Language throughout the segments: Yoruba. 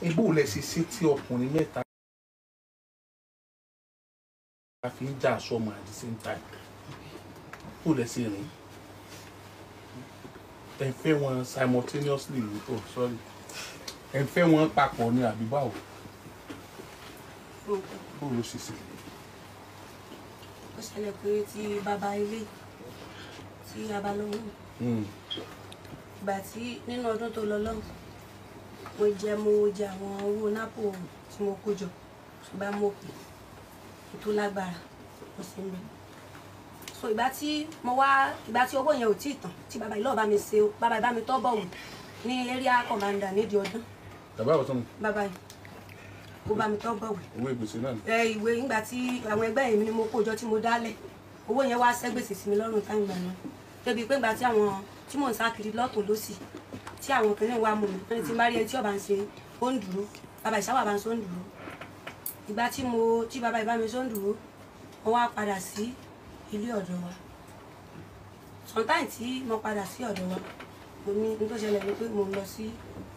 Ibú lẹ ṣe sí tí ọkùnrin mẹ́ta fi ń jà sọmọ at the same time. Bó lẹ ṣe rìn? Ẹ fẹ́ wọn simultaneously. Oh sorry, ẹ fẹ́ wọn papọ̀ ní àbí báwo? Bó ló ṣe ṣe? Ó ṣẹlẹ̀ pé tí bàbá ilé tí a bá lọ́wọ́ ìgbà tí nínú ọdún tó lọ lọ́hùn mo jẹ àwọn owó nápò tí mo kó jọ, ṣùgbọ́n mo pè tó lágbára mo sì ń bẹ. So ìgbà tí mo wá, ìgbà tí owó yẹn ò tíì tán tí bàbá ìlú ọba mi ṣe, bàbá ìbá mi tọ́ bọ̀ wò ní area commander nídìí ọdún. Bàbá ọ̀tún mi. Bàbá yìí ó bá mi tọ́ bọ̀ wò. Owó ìgbésẹ̀ náà. Ẹ ìwé ìgbà tí àwọn ẹgbẹ́ mi ni mo kó jọ tí mo dálẹ̀, owó yẹn wá ṣẹ́gbèsè sí mi lọ́rùn táyì gbà náà. Débi pé ìgbà tí àwọn tí mò ń sá kiri lọ́tùn lósì tí àwọn kìnìún wa mú mi, wọ́n ti bá rí ẹni tí ọba ń ṣe ó ń dúró, bàbá ìṣáwà bá ń ṣe ó ń dúró. Ìgbà tí mo tí bàbá ìbá mi ṣe ó ń dúró, mo wá padà sí ilé ọ̀dọ̀ wa. Sometime tí mo padà sí ọ̀dọ̀ wa, mo ní ní tó ṣẹlẹ̀ ni pé mo lọ sí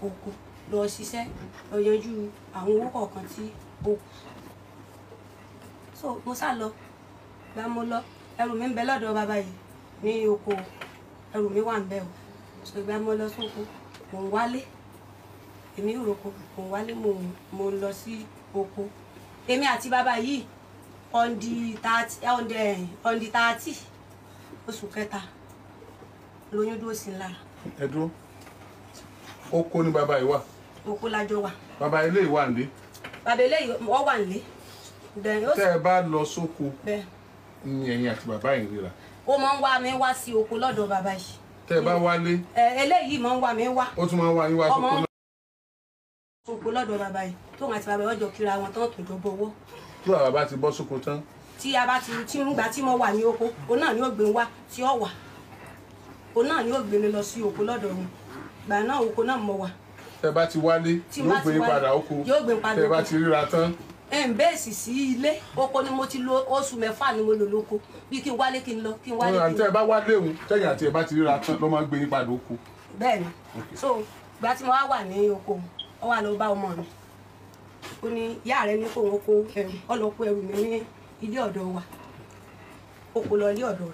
oko lọ ṣiṣẹ́ lọ yanjú àwọn owó kọ̀ọ̀kan tí ó kù. So mo sá lọ, ìgbà mo lọ, ẹrù mi ń bẹ lọ́dọ̀ bàbá yìí ní oko, ẹrù mi wà ń bẹ o. So ìgbà mo lọ sóko, mò ń wálé, èmi ò roko, mò ń wálé, mo lọ sí oko. Èmi àti bàbá yìí on the 30 oṣù kẹta lóyún dúró sí lára. Ẹ dúró, oko ni bàbá yìí wà. Oko lájọ wà. Bàbá ilé yìí wà nílé. Bàbá ilé yìí wọ́n wà nílé. Tẹ́ ẹ bá lọ sóko ní ẹ̀yin àti bàbá yìí ríra. Ó máa ń wá mi wá sí oko lọ́dọ̀ bàbá yìí. Tẹ́ ẹ bá wálé. Eléyìí máa ń wá mi wá. Ó tún máa ń wá yín wá sóko náà. Oko lọ́dọ̀ bàbá yìí tóun àti bàbá yìí ọjọ́ kíra wọn tán tó jọ bọ̀wọ́. Tí bàbá bá ti bọ́ sóko tán. Tí a bá ti tí ń gbà tí mo wà ní oko, òun náà ni ó gbé wá tí ó wà. Òun náà ni ó gbé mi lọ sí oko lọ́dọ̀ wọn. Ìgbà náà oko náà mo wà. Tẹ́ bá ti wálé, yóò gbé padà oko. Yóò gbé padà oko. Tẹ́ bá ti ríra tán. Ẹ ń bẹ́ẹ̀sì sí ilé, oko ni mo ti lo oṣù mẹ́fà ni mo lò lóko. Bí kí n wálé kí n lọ, kí n wálé kí n lọ. Tẹ́ bá wálé òun, tẹ́yìn àti ẹ̀ bá ti ríra tán ló máa ń gbé yín padà oko. Bẹ́ẹ̀ni. So ìgbà tí mo wá wà ní oko, ó wá lọ bá ọmọ mi. Ó ní ìyá rẹ̀ ní kó wọn kó ẹrù, ó lọ kó ẹrù mi ní ilé ọ̀dọ̀ wa. Ó kó lọ ilé ọ̀dọ̀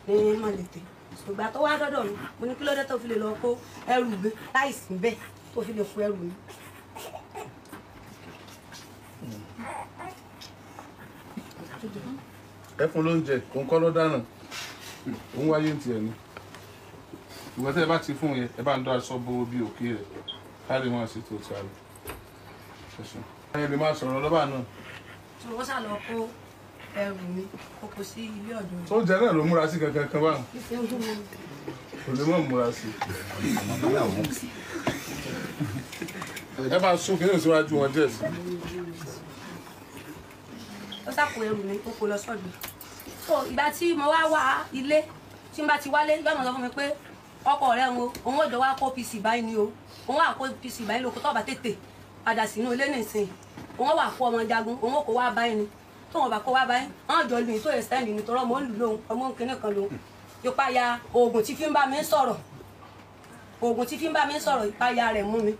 rẹ̀ ní Mọ̀lẹ́tẹ̀. Ìgbà tó wá dọ́dọ̀ mi, mo ní kí ló dé tó fi lè lọ kó ẹrù mi láìsí bẹ́ẹ̀ tó fi lè kó ẹrù mi. Ẹ fún lóúnjẹ, òun kọ́ ló dáná, òun wáyé ní tiẹ̀ ni. Ìgbà tẹ́ ẹ bá ti fún yẹn, ẹ bá ń dọ́ aṣọ bo bí òkè rẹ̀, ká lè máa ṣètò ti àlọ́. Ẹ lè máa sọ̀rọ̀ lọ́bà náà. Tí wọ́n sá lọ kó ẹrù mi, ó kó sí ilé ọ̀dọ̀ mi. Sóúnjẹ náà ló múra sí kankan kan báwọn. Kò lè mọ̀ múra sí. Ẹ bá sún kí ní síwájú wọn díẹ̀ sí. Ó sá kó ẹrù mi, ó kó lọ sọ́dọ̀. So ìgbà tí mo wá wá ilé, tí n bá ti wálé, yóò mọ̀ sọ fún mi pé ọkọ rẹ̀ ń wo, òun ò jọ wá kó PC báyìí ni o. Òun wà kó PC báyìí lóko tó bá tètè padà sínú ilé nìsín. Òun wà kó ọmọ jagun, òun kò wá báyìí ni. Tóun bá kó wá báyìí, wọ́n jọ lu ìtò ẹ̀sẹ̀ndì ní tọrọ mò ń lù lóhun, ọmọ nkíní kan lóhun. Ìpayà oògùn tí fi ń bá mi sọ̀rọ̀. Oògùn tí fi ń bá mi sọ̀rọ̀, ìpayà rẹ̀ mú mi.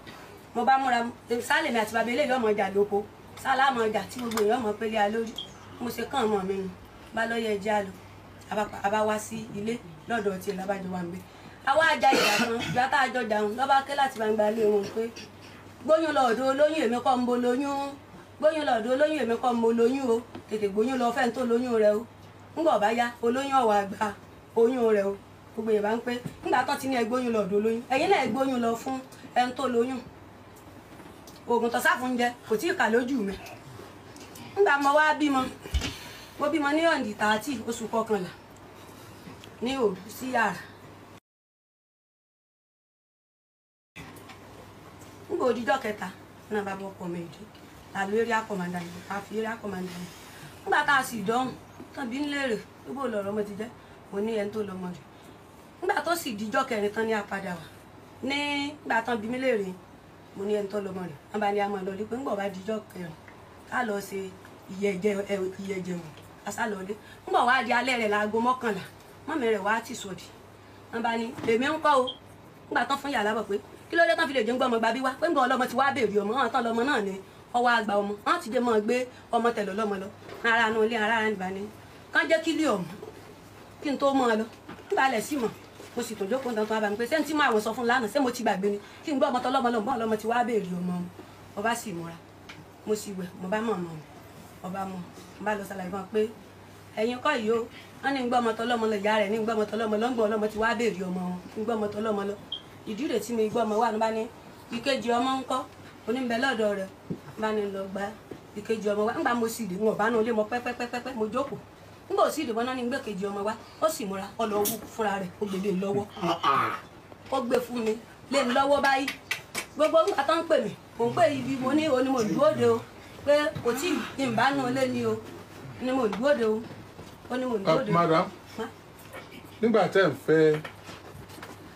Mo bá múra, sálẹ̀ mi àti bàbá eléyìí ọmọ ìjà lóko. Sálá ọmọ ìjà tí gbogbo èèyàn mọ̀ pélé a lórí. Mo ṣe kàn ọmọ mi nù. Bá lọ́yẹ̀ ẹja lọ. A bá wá sí ilé lọ́dọ̀ tiẹ̀ lábàjọ́ wa ń bẹ. Àwa àjà ìjà kan, ìgbà tá a jọ jà ń lọ́ba ké láti gbangba lé wọn pé gbóyún lọ ọ̀dọ̀ olóyún èmi kọ́ ń bo lóyún. Gbóyún lọ ọ̀dọ̀ olóyún èmi kọ́ ń bo lóyún o. Tètè gbóyún lọ fẹ́ ń tó lóyún rẹ o. Ńgbà bá yá olóyún ọ̀wà gba oyún rẹ o. Gbogbo èèyàn bá ń pé ńgbà tán ti ní ẹ gbóyún lọ ọ̀dọ̀ olóyún. Ẹ̀yin náà ẹ gbóyún lọ fún ẹni tó lóyún. Oògùn tó sáfún jẹ kò tí ì kà lójú mi. Ńgbà mo wá bímọ, mo bímọ ní on the 30 oṣù kọkànlá ní òru sí yàrá. Ńgbà òdìjọ́ kẹta náà bá bọ́ ọkọ mi dé. Ta ló area commander yìí, ta fi area commander yìí. Ńgbà tá a sì dọ́hùn, tán bí ń léèrè gbogbo lọ̀rọ̀ ọmọ ti jẹ́, mo ní ẹni tó lọ́mọ rẹ̀. Ńgbà tó sì dijọ́ kẹrin tán ní apádà wà. Ní ńgbà tán bí mi léèrè, mo ní ẹni tó lọ́mọ rẹ̀. Wọ́n bá ní a máa lọ lé pé ńgbà bá dijọ́ kẹrin ká lọ ṣe ìyẹ̀jẹ̀ wò, a sá lọ lé. Ńgbà wá di alẹ́ rẹ̀ láago 11, mọ́mì rẹ̀ wá ti sọ̀dì. Wọ́n bá ní èmi ń kọ́ o. Ńgbà tán fún yàrá bọ̀ pé Kí ló dé tán fi lè jẹ́ ń gbọ́ ọmọ gbàbí wá pé ń gbọ́ ọlọ́mọ ti wá béèrè ọmọ hàn tán lọmọ náà ni ọwọ́ àgbà ọmọ hàn ti jẹ́ mọ́ gbé ọmọ tẹ̀lé ọlọ́mọ lọ ara nu ilé ara níbà ni kán jẹ́ kílí ọmọ kí n tó mọ́ ọ lọ nígbà alẹ̀ sí mọ̀ mo sì tún jókòó tán tó wá bá mi pé ṣé n tí máa wọ̀ sọ fún lánàá ṣé mo ti gbàgbé ni kí n gbọ́ ọmọ tọlọ́mọ lọ bọ́ọ̀ lọ́mọ ti wá béèrè ọmọ ọba sì múra mo sì wẹ̀ mo bá mọ̀ ọmọ mi ọba mọ̀ mo bá lọ ṣàlàyé fún ọ pé ẹ̀yin kọ́ yìí o wọ́n ní ń gbọ́ ọmọ tọlọ́mọ lọ ìyá rẹ̀ ní ń gbọ́ ọmọ tọlọ́mọ lọ ń gbọ́ ọlọ́mọ ti wá béèrè ọmọ wọn ń gbọ́ ọmọ tọlọ́mọ lọ ìdí rẹ̀ tí mi gbọ́ ọmọ wà ní bá ní ìkejì ọmọ ń kọ́ oníbẹ̀ lọ́dọ̀ rẹ̀ bá ní lọ gba ìkejì ọmọ wa ńgbà mo sì dé wọn bá ní olé mọ pẹ́pẹ́pẹ́pẹ́ mo jókòó ńgbà òsì ìdìbọn náà ní gbé kejì ọmọ wa ó sì múra ọlọ́wọ́ fúnra rẹ̀ ó gbélé lọ́wọ́ ó gbé fún mi lé mi lọ́wọ́ báyìí gbogbo ńgbà tó ń pè mí mò ń pè ibi mo ní oní mo dúró de o pé kò tí ì ń bá nù lé ní o ní mo dúró de o ó ní mo dúró de o. Madam, nígbà tẹ́ ń fẹ́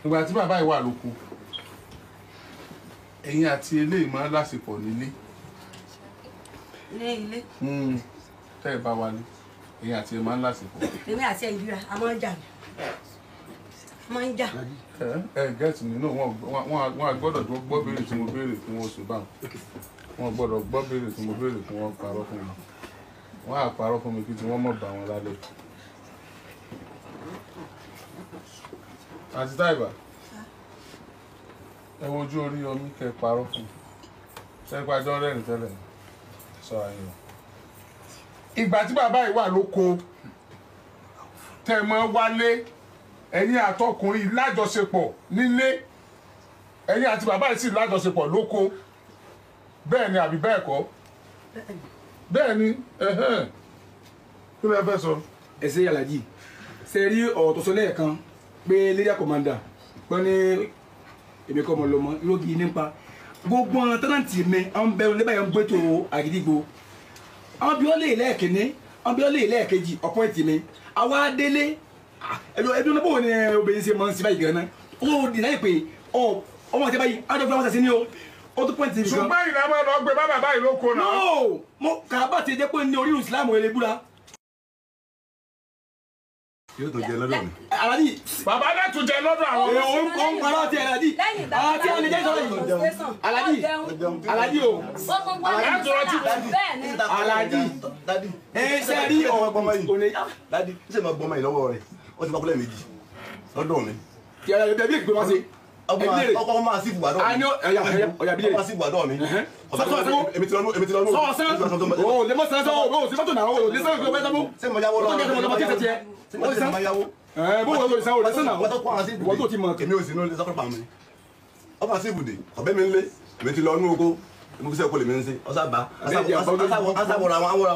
nígbà tí bàbá yìí wà lóko ẹ̀yin àti eléyìí máa ń lásìkò nílé. Ní ilé. Tẹ́ ẹ bá wa ní ẹ̀yin àti ẹ máa ń lásìkò. Èmi àti ẹ ìbíra a máa ń jà ní a máa ń jà. Ẹ gẹ́tì mi náà wọ́n gbọ́dọ̀ gbọ́ béèrè tí mo béèrè fún wọn oṣù báwọn wọ́n gbọ́dọ̀ gbọ́ béèrè tí mo béèrè fún wọn parọ́ fún mi wọ́n á parọ́ fún mi kí tí wọ́n mọ̀ bá wọn lálẹ́. Àti Táìbà ẹ wojú orí omi kẹ parọ́ fún mi ṣe pàjọ rẹ́rìn tẹ́lẹ̀ sọ àyàn. Ìgbà tí bàbá yìí wà lóko tẹ́ mọ́ wálé ẹ̀yin àtọkùnrin lájọṣepọ̀ nílé ẹ̀yin àti bàbá yìí sì lájọṣepọ̀ lóko bẹ́ẹ̀ ni àbí bẹ́ẹ̀ kọ́? Bẹ́ẹ̀ ni. Kí ló fẹ́ sọ. Ẹ ṣe Alhaji ṣe rí ọ̀rọ̀ tó sọ lẹ́ẹ̀kan pé lédè kọ̀mọ̀dà pé ní èmi kọ́ ọmọ lọ́mọ lógi nípa gbogbo àwọn tẹ́nàntì mi àwọn bẹ̀rù níbà yẹn ń gbẹ́tò Àgídìgbò àwọn bí wọ́n lè lẹ́ẹ̀kínní àwọn bí wọ́n lè lẹ́ẹ̀kejì ọ̀pọ̀ìtì mi àwa délé ẹbí wọn bò ní obìnrin ṣe máa ń ṣe báyìí gan-an ó di láì pé ọmọ àti báyìí àwọn ọjọ́ fúnra ní o ó tún pọ̀ìtì mi gan. Ṣùgbọ́n ìlà máa lọ gbé bàbá báyìí lóko náà. No mo kàbá ti jẹ́ pé ní orí ìsìlámù rẹ̀ búra. Yóò tó jẹ lọ́dọ̀ mi. Alhaji. Bàbá náà tún jẹ lọ́dọ̀ àwọn. Ó ń parọ́ ti Alhaji. Àti àwọn ìjẹ́ sọ̀rọ̀ yìí. Alhaji. Alhaji o. Alhaji. Ẹ ṣe rí ọmọ gbọmọ yìí. Dadi ṣe máa gbọmọ yìí lọ́wọ́ rẹ̀. Ó ti bá kúlẹ̀ méjì lọ́dọ̀ mi. Kí ara rẹ̀ bí ègbè wá sí. Ọkọ máa sí ibùwà dọ̀ mi. Ọkọ máa sí ibùwà dọ̀ mi. Èmi ti lọ nú. Sọ̀ọ̀sán. O lè mọ sàn sọ o sì mọ́tò náà o lè sàn kí o bẹ́ sábó. Ṣé mo yáwó lọ́wọ́? Ṣé mo yáwó? Bó wo ló sàn o lè sàn náà. Wọ́n tó ti mọ̀. Èmi ò sí inú ilé sọ́kọ̀ pa mi. Ọkọ sí ibùdó ọ̀bẹ mi ń lé. Èmi ti lọ nú oko. Èmi kò sí ẹ̀kọ́ lèmi ń ṣe. Ọ̀sà bá. Asáwọ̀ra àwọn awọ́ra.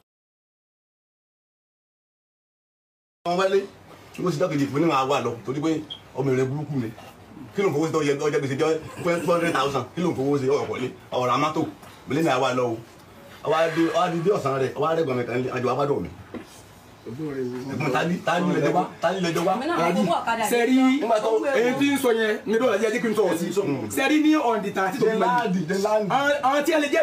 Àwọn wálé. Mo sì dọ́kejì fún ní máa wà lọ torí pé ọmọ ìrìn burúkú mi. Kí ló ń fowó sí ọjọ́ ọjọ́ gbèsè jẹ́ 200,000 kí ló ń fowó sí ọ̀rọ̀ pọ̀lé ọ̀rọ̀ àmátò bílẹ̀ ní àwa lọ o ọwọ́ adé bí ọ̀sán rẹ̀ ọwọ́ adé gbọ̀nmẹ̀ kan lé àjọ abádọ̀ mi. Ẹ̀gbọ́n tálí lẹ́jọ́ wá. Alhaji sẹ́rí èyí tí ń sọ yẹn ní dọ́là jẹ́ kí n sọ̀rọ̀ sí sẹ́rí ní ọ̀ndì tààtì tó fi máa yìí àwọn tí a lè jẹ́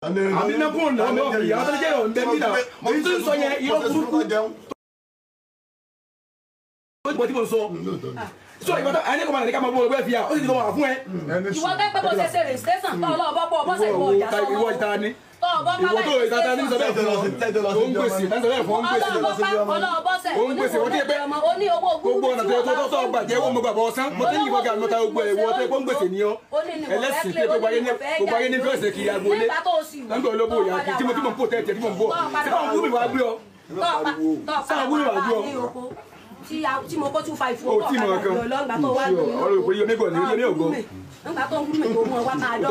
àmì náà kò náà mọ̀ fi àwọn tó lè jẹ́ ọ̀ndẹ́ bí náà èyí tí ń sọ yẹn irọ́ burúkú tó tí mo sọ so ìgbà tó ẹni kò máa ní ká máa bọ́ ọgbẹ́ fi à ó sì ti kọ́ máa fún ẹ. Ìwọ tẹ́ pé bó ṣe ṣe rè station tó ọlọ́ọ̀bọ pọ̀ bọ́sẹ̀ ìwọ ọjà sọ́mọ́ ìwọ ìta ni ìwọ tó ìta ta ní sọ bẹ́ẹ̀ fún ọ ó ń gbèsè tá ń sọ bẹ́ẹ̀ fún ọ ń gbèsè ó ń gbèsè wọ́n ti yẹ pé gbogbo ọ̀nà tó tó tó gbà jẹ́ owó mo gbà bọ̀ ọ̀sán mo ti ń yìnbọn gà mọ́ta gbogbo ẹ̀ wọ́n tó ń gbèsè ní ọ ẹlẹ́sìn pé gbogbo ayé ní fẹ́ẹ̀sì kiri agboolé lọ́gbẹ̀ olóbó ìyá kì tí mo ń pò tẹ́tẹ́ tí mo ń bọ̀ sáwọn wúmi wàá gbé ọ sáwọn wúmi wàá gbé ọ tí mo kó 25 fún ọkọ ọ̀kadà lọ ńgbà tó wá lómi ọ̀rọ̀ ìpè yomi gọ̀ ní yomi ògo ńgbà tó ń gúnmẹ̀ tó mú ọ wá máa dán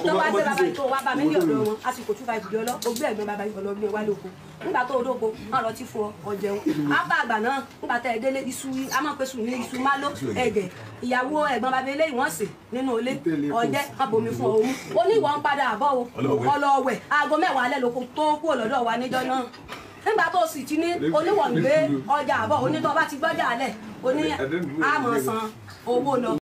tó wá gbé bàbá yìí tó wá bá mi ní ọ̀dọ̀ wọn àsìkò 25 di ọlọ́ o gbé ẹ̀gbọ́n bàbá yìí ọlọ́gbé wá lóko ńgbà tó odóko wọn lọ ti fún ọ ọjẹun ápá àgbà náà ńgbà tẹ ẹ délé iṣu a máa ń pèsè ní iṣu má ló ẹ̀gẹ̀ ìyàwó ẹ̀gbọ́n bàbá eléyìí wọ́n sè nínú ilé ọjẹ́ wọn bomi fún ọ òun ó ní ìwọ ń padà àbọ̀ o ọlọ́wẹ̀ aago 10 alẹ́ lóko tó kúrò lọ́dọ̀ wa níjọ́ náà nígbà tó sì ti ní oníwọ̀n gbé ọjà àbọ̀ onítọ́ bá ti gbọ́jà alẹ̀ oní àmọ̀ san owó lọ.